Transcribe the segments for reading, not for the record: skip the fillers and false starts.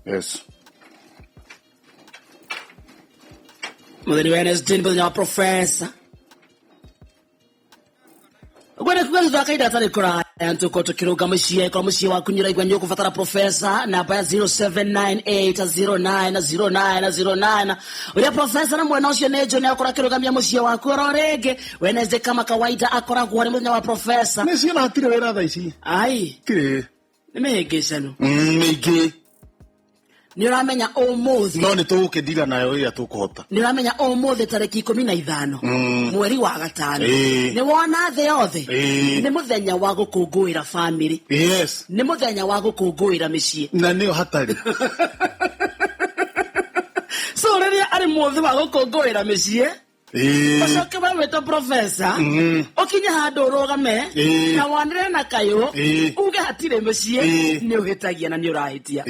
Yes. Mũthenya wa Wednesday nĩ mũthenya wa professor. Ũguo nĩ kuga thutha wa kahinda gatarĩ kũraya tũkorwo tũkĩrũnga mũciĩ kwa mũciĩ waku nĩ ũraigua nĩ ũkũbatara professor namba ya 0798090909. Ũrĩa professor na mwena ũcio nĩ John akorwo akĩrũgamia mũciĩ waku oro rĩngĩ. Wednesday kama kawaida akoragwo arĩ mũthenya wa professor. Mĩciĩ na hatirĩ wĩra thaa ici. Ai, Hatirĩ. nĩ mĩhĩngĩcanu. Mĩingĩ. Nĩ ũramenya ũmũthĩ. No nĩ tũgũkĩndira nayo ĩrĩa tũkũhota. Nĩ ũramenya ũmũthĩ tarĩki 15 mweri wa gatano. Nĩ wona thĩ yothe. Nĩ mũthenya wa gũkũngũĩra family. Yes. Nĩ mũthenya wa gũkũngũĩra mĩciĩ. Na nĩyo hatarĩ. So rĩrĩa arĩ mũthĩ wa gũkũngũĩra mĩciĩ, ũcoke we wĩtwo professor, ũkinye handũ ũrũgame na wanĩrĩre na kayũ uge hatirĩ mĩciĩ, nĩ ũhĩtagia na nĩ ũrahĩtia.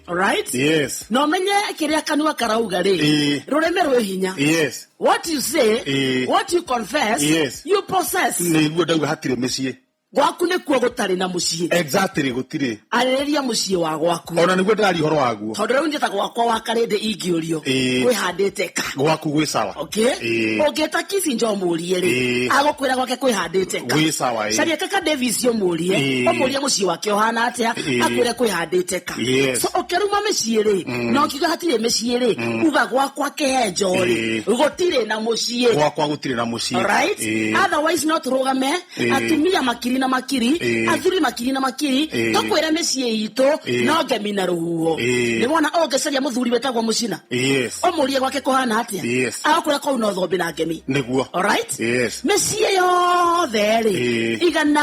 Alright? Yes. Na ũmenye kĩrĩa kanua karauga rĩ, rũrĩmĩ rwĩ hinya. Yes. What you say, what you confess, you possess. Nĩguo ndauga hatirĩ mĩciĩ. Gwaku nĩkuo gũtarĩ na mũciĩ. Exactly, gũtirĩ. Arĩrĩria mũciĩ wa gwaku. Ona nĩguo ndĩraria ũhoro waguo. Tondũ rĩu njĩta gwakwa wa Karĩndĩ ingĩũrio, kwĩhandĩte ka. Gwaku gwĩ sawa. Okay? Ũngĩta Kissinger ũmũrie rĩ, agũkwĩra gwake kwĩhandĩte ka. Gwĩ sawa, ĩĩ. Caria Kaka Davis ũmũrie, ũmũrie mũciĩ wake ũhana atĩa, akwĩre kwĩhandĩte ka. Yes. So ũkĩruma mĩciĩ rĩ, na ũkiuga hatirĩ mĩciĩ rĩ, uga gwakwa kĩhenjo rĩ, gũtirĩ na mũciĩ. Gwakwa gũtirĩ na mũciĩ. Alright? Otherwise no tũrũgame, atumia makiri na makiri, athuri makiri na makiri, tũkwĩre mĩciĩ itũ, no ngemi na rũhuho. Nĩ wona ũngĩcaria mũthuri wĩtagwo Mũcina? Yes. Ũmũrie gwake kũhana atĩa? Yes. Agũkwĩra kũu no thũmbĩ na ngemi. Nĩguo. Alright? Yes. Mĩciĩ yothe rĩ, igana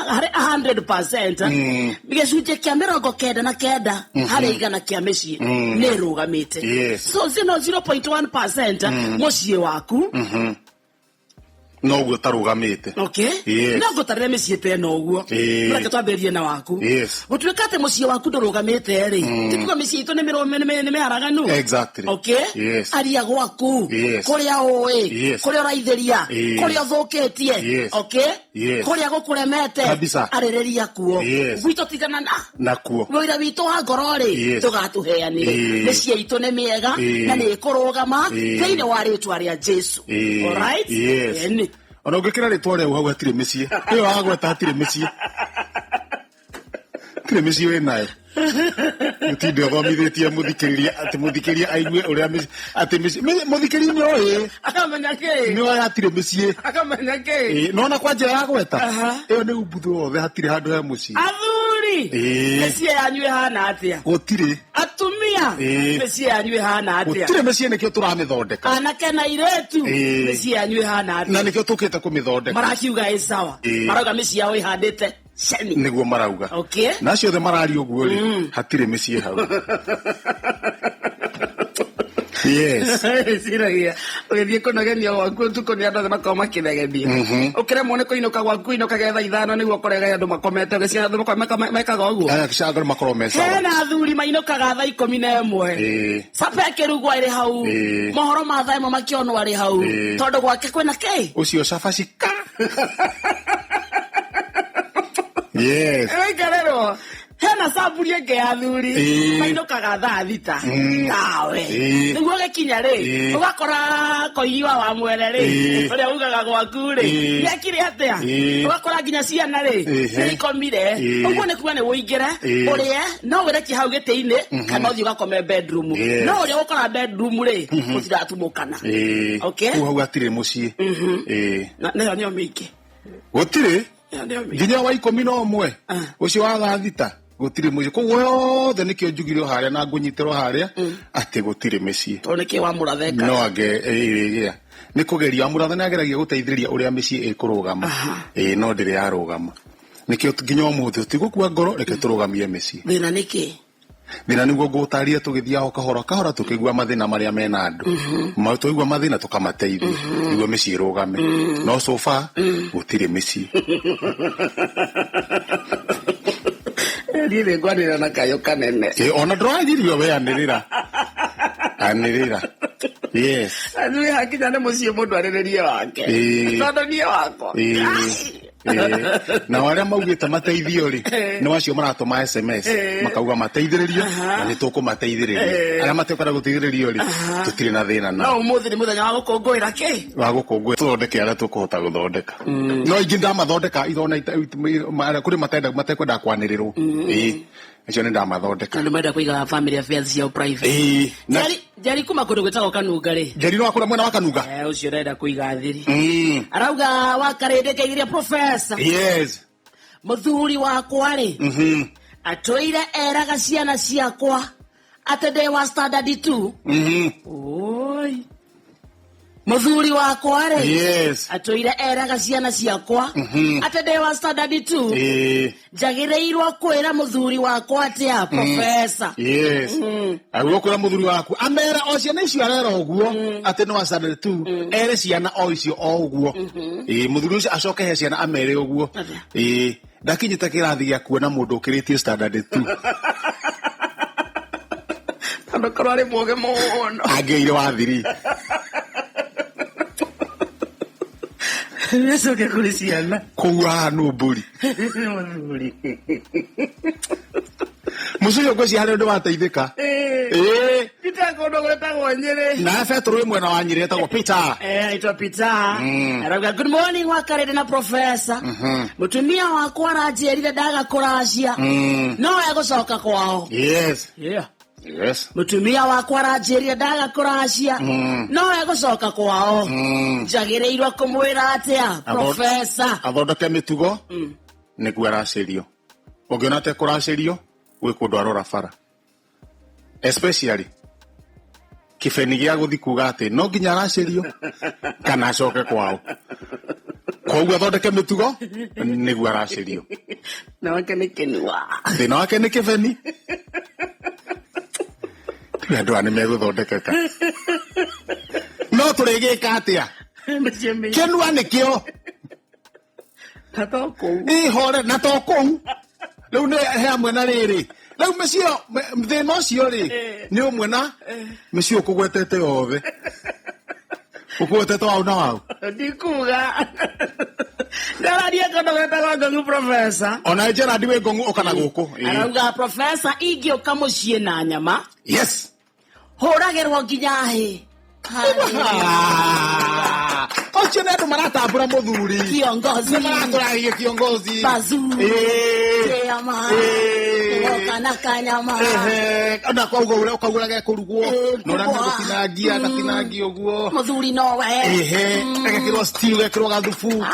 harĩ 100%, gĩcunjĩ kĩa 99 harĩ igana kĩa mĩciĩ nĩ ĩrũgamĩte. Yes. So 0.1% mũciĩ waku. Noguo ũtarũgamĩte. Okay? Yes. No ngũtarĩre mĩciĩ ta ĩno ũguo. Reke twambĩrĩrie na waku. Yes. Gũtuĩka atĩ mũciĩ waku ndũrũgamĩte rĩ, ti kuga mĩciĩ itũ nĩ mĩharaganu. Exactly. Okay? Yes. Aria gwaku. Yes. Kũrĩa ũĩ. Yes. Kũrĩa ũraithĩria. Kũrĩa ũthũkĩtie. Yes. Okay? Yes. Kũrĩa gũkũremete. Kabisa. Arĩrĩria kuo. Yes. Gwitũ tigana na. Nakuo. Wĩra witũ wa ngoro rĩ, Yes. tũgatũheanĩre. Mĩciĩ itũ nĩ mĩega, na nĩ ĩkũrũgama thĩinĩ wa rĩtwa rĩa Jesu. Alright? Yes. Ĩni. Ona ũngĩkĩra rĩtwa rĩau hau hatirĩ mĩciĩ. Ĩyo wagweta hatirĩ mĩciĩ. Hatirĩ mĩciĩ wĩnayo. Mũtinde ũthomithĩtie mũthikĩrĩria atĩ mũthikĩrĩria aigue ũrĩa mĩciĩ atĩ mĩciĩ mũthikĩrĩria nĩ oĩ. Akamenya kĩ? Nĩ oĩ hatirĩ mĩciĩ. Akamenya kĩ? Nona kwa njĩra ya gweta. Aha. Ĩyo nĩ umbuthu wothe hatirĩ handũ he mũciĩ. Athuri. Mĩciĩ yanyu ĩhana atĩa? Gũtirĩ. Atumia. Mĩciĩ yanyu ĩhana atĩa? Gũtirĩ mĩciĩ nĩkĩo tũramĩthondeka. Anake na airĩtu. Mĩciĩ yanyu ĩhana atĩa? Na nĩkĩo tũkĩte kũmĩthondeka. Marakiuga ĩ sawa. Marauga mĩciĩ yao ĩhandĩte ceni. Nĩguo marauga. Okay. Na acio othe mararia ũguo rĩ, hatirĩ mĩciĩ hau. Yes. Ciragia ũgĩthiĩ kũnogenia gwaku ũtukũ nĩ andũ othe makoragwo makĩnegenia. Ũkĩremwo nĩ kũinũka gwaku inũkage thaa 5 nĩguo ũkorege andũ makomete, ũgĩciria andũ mekaga ũguo. Aya gĩcango nĩ makoragwo me sawa. Hena athuri mainũkaga thaa 11. Capa ĩkĩrugwo ĩrĩ hau. Mohoro ma thaa 1 makĩonwo arĩ hau. Tondũ gwake kwĩna kĩ? Ũcio cabaci ka. Yes. Ĩraikarĩrwo. Hena camburi ĩngĩ ya athuri mainũkaga thaa 6. Tawe. Nĩguo ũgĩkinya rĩ, ũgakora koigi wa mwere rĩ, ũrĩa ugaga gwaku rĩ, nĩekire atĩa? Ũgakora nginya ciana rĩ, nĩ ikomire. Ũguo nĩ kuga nĩ ũingĩre, ũrĩe, no wĩrekie hau gĩtĩ-inĩ, kana ũthiĩ ũgakome bedroom. Yes. No ũrĩa ũgũkora bedroom rĩ, gũtiratumũkana. Okay? Kũu hau hatirĩ mũciĩ. Na nayo nĩyo mĩingĩ. Gũtirĩ? Ĩyo nĩyo mĩingĩ. Nginya wa 11. Ũcio wa thaa 6. Gũtirĩ mũciĩ. Koguo yothe nĩkĩo njugire o harĩa na ngũnyitĩrwo harĩa, atĩ gũtirĩ mĩciĩ. Tondũ nĩkĩĩ wa mũrathe ekaga? No ange, ĩgĩa. Nĩ kũgeria, wa mũrathe nĩageragia gũteithĩrĩria ũrĩa mĩciĩ ĩkũrũgama. No ndĩrĩ yarũgama. Nĩkĩo nginya ũmũthĩ tũtigũkua ngoro, reke tũrũgamie mĩciĩ. Thĩna nĩ kĩ? Thĩna nĩguo ngũgũtarĩria tũgĩthiaga o kahora kahora tũkĩigua mathĩna marĩa mena andũ. Twaigua mathĩna tũkamateithia nĩguo mĩciĩ ĩrũgame. No so far gũtirĩ mĩciĩ. Niĩ nĩ ngwanĩrĩra na kayũ kanene. Ona ndũragirio we anĩrĩra. Anĩrĩra. Yes. Niĩ hakinya nĩ mũciĩ mũndũ arĩrĩrie wake. Tondũ niĩ wakwa. Ai. Nao arĩa maugĩte mateithio rĩ, nĩ acio maratũma SMS makauga mateithĩrĩrio, na nĩ tũkũmateithĩrĩria. Arĩa matekwenda gũteithĩrĩrio rĩ, tũtirĩ na thĩna nao. No ũmũthĩ nĩ mũthenya wa gũkũngũĩra kĩ? Wa gũkũngũĩra tũthondeke arĩa tũkũhota gũthondeka. No ingĩ ndamathondeka ithona kũrĩ matenda matekwenda kwanĩrĩrwo. Ĩĩ, acio nĩ ndamathondeka. Andũ marenda kũiga family affairs ciao private. Ĩĩ, na Njeri kuma kũndũ gwĩtagwo Kanunga rĩ. Njeri no akũra mwena wa Kanunga. Ũcio ũrenda kũiga thiri. Arauga wakarĩndĩ ngeithirie professor. Yes. Mũthuri wakwa rĩ, atũire eraga ciana ciakwa atĩ ndĩ wa standard 2. Oi. Mũthuri wakwa rĩ, Yes. atũire eraga ciana ciakwa atĩ ndĩ wa standard 2. Ĩĩ. Njagĩrĩirwo kwĩra mũthuri wakwa atĩa, professor? Yes. Agĩrĩirwo kwĩra mũthuri waku amera o ciana icio arera ũguo atĩ no wa standard 2, ere ciana o icio o ũguo. Ĩĩ, mũthuri ũcio acoke he ciana amere ũguo. Ĩĩ, ndakinyĩte kĩrathi gĩa kuona mũndũ ũkĩrĩtie standard 2. Tondũ korwo arĩ mũũgĩ mũno. Angĩire wa 3. Nĩcoke kũrĩ ciana. Kũu haha nũ mbũri. Mũthuri. Mũciĩ ngwĩciria harĩ ũndũ wateithĩka. Ĩĩ. Peter kũndũ gwĩtagwo Nyĩrĩ. Na Petro wĩ mwena wa Nyĩrĩ etagwo Peter. Aitwa Peter. Arauga good morning wakarĩndĩ na professor. Mũtumia wakwa aranjĩrire ndaga kũracia. No egũcoka kwao. Yes. Yeah. Yes. Mũtumia wakwa aranjĩrire ndaga kũracia. No egũcoka kwao. Njagĩrĩirwo kũmwĩra atĩa, professor? Athondeke mĩtugo nĩguo aracĩrio. Ũngĩona atekũracĩrio gwĩ kũndũ arora bara. Especially kĩbeni gĩa gũthi kuga atĩ no nginya aracĩrio kana acoke kwao. Koguo athondeke mĩtugo nĩguo aracĩrio. Na wake nĩ kĩnua. Thĩna wake nĩ kĩbeni. Tiga andũ aya nĩ megũthondekeka. No tũrĩgĩka atĩa? Mĩciĩ mĩingĩ. Kĩnua nĩkĩo. Na to kũu. Ihore na to kũu. Rĩu nĩ he hamwe na rĩrĩ. Rĩu mĩciĩ thĩna ũcio rĩ, nĩ ũmwe na mĩciĩ ũkũgwetete yothe. Ũkũgwetete wau na wau. Ndikuga. Ndararia kũndũ gwĩtagwo Ngong'u professor. Ona Gerard wĩ Ngong'u ũka na gũkũ. Arauga professor ingĩũka mũciĩ na nyama. Yes. Hũragĩrwo nginya hĩ. Ũcio nĩ andũ maratambũra mũthuri. Kiongozi. Nĩ maratũragia kiongozi. Bazu. Ĩĩ. Kĩama. Ĩĩ. Woka na kanyama. Ehe. Ona kwauga ũrĩa ũkaugũra gekũrugwo. Ĩĩ, Na ũrĩa kũgwa. megũtinangia, agatinangia ũguo. Mũthuri nowe. Ehe. Agekĩrwo stew, gekĩrwo gathubu.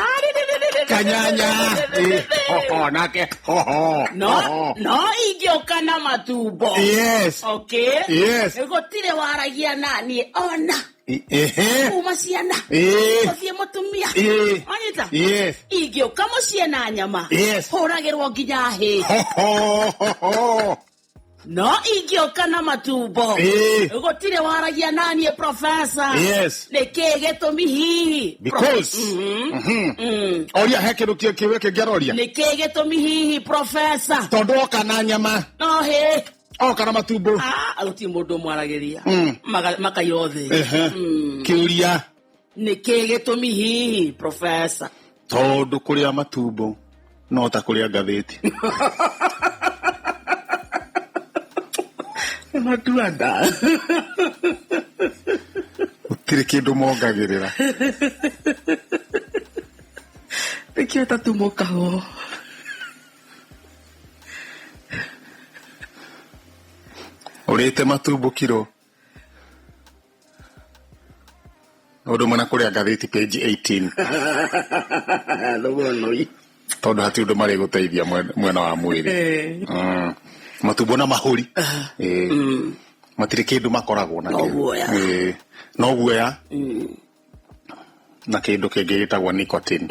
Kanyanya. Ĩĩ. Hoho nake. Hoho. No, Hoho. no ingĩũka na matumbo. Yes. Okay. Yes. Gũtirĩ waragia naniĩ ona. Ehe. Kuma ciana. Ĩĩ. Gũthiĩ mũtumia. Ĩĩ. Wanyita? Yes. Ingĩũka mũciĩ na nyama. Yes. Hũragĩrwo nginya hĩ. Hoho. Hoho. No ingĩũka na matumbo. Ĩĩ. Gũtirĩ waragia naniĩ professor. Yes. Nĩkĩĩ gĩtũmi hihi? Because. Oria he kĩndũ kĩwe kĩngĩ aroria. Nĩkĩĩ gĩtũmi hihi professor? Tondũ oka na nyama. No hĩ. Oka na matumbo. Gũtirĩ mũndũ ũmwaragĩria. Makairwo thĩ. Ehe. Kĩũria. Nĩkĩĩ gĩtũmi hihi professor? Tondũ kũrĩa matumbo no ta kũrĩa ngathĩti. Matuanda. Gũtirĩ kĩndũ mongagĩrĩra. Nĩkĩo tatumũkagwo. Ũrĩte matumbo kiro. Ũndũ ũmwe na kũrĩa ngathĩti page 18. Thogora. Tondũ hatirĩ ũndũ marĩgũteithia mwena wa mwĩrĩ. Matumbo na mahũri. Matirĩ kĩndũ makoragwo nakĩo. No guoya. No guoya. Na kĩndũ kĩngĩ gĩtagwo nicotine.